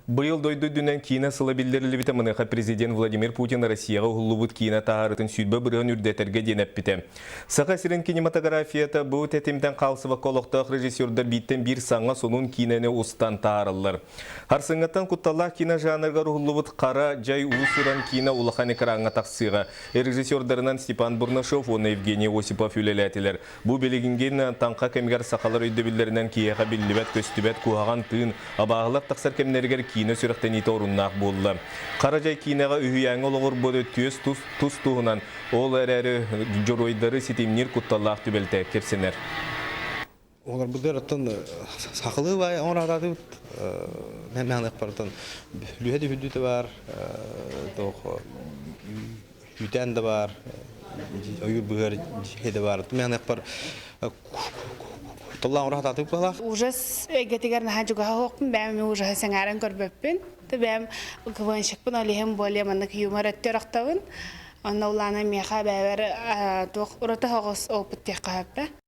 Быйыл дойду үрдүнэн киинэ сыла биллэриллибитэ, маныаха президент Владимир Путин Россияҕа уһуллубут киинэ таһаарытын 20% үрдэтэргэ диэн эппитэ. Саха сирин кинематографията бу тэтимтэн хаалсыбакка олохтоох режиссердар бииртэн биир саҥа сонун киинэни устан таһаараллар. Харсыҥҥаттан кутталлаах киинэ жанрыгар уһуллубут Хара дьай уус-уран киинэ улахан экраҥҥа тахсыаҕа. Режиссердарынан Степан Бурнашов уонна Евгений Осипов үлэлээтилэр. Бу билигингин таҥха кэмигэр сахалар өйдөбүллэринэн киһиэхэ биллибэт-көстүбэт куһаҕан тыын, абааһылар тахсар кэмнэригэр киинэ сүрэхтэниитэ оруннаах буолла. Хара дьай киинэҕэ үһүйээҥҥэ олоҕурбут түөс тус туһунан, ол эрээри дьоруойдары ситимниир кутталлаах түбэлтэ кэпсэнэр. Олорбутугар оттон сахалыы баай оҥораатаатыбыт мэхнэхпартан лүһэ түһүрдүүтэ баар туох үүтээн да баар, ойуур быһыар дьиэ да баар. Мээнэхпэр толлаан ураһа татык баалаах. Ужас эйгэтигэр наһаа дьугаһа суохпун, бэйэм эмиэ ужаһы сэҥээрэн көрбөппүн. Бэйэм КВНщикпын, ол иһин более маннык юмор өттү орохтобун. Онно улаана миэхэ бэйэбэр туох ураты соҕус опыт диэххэ сөп.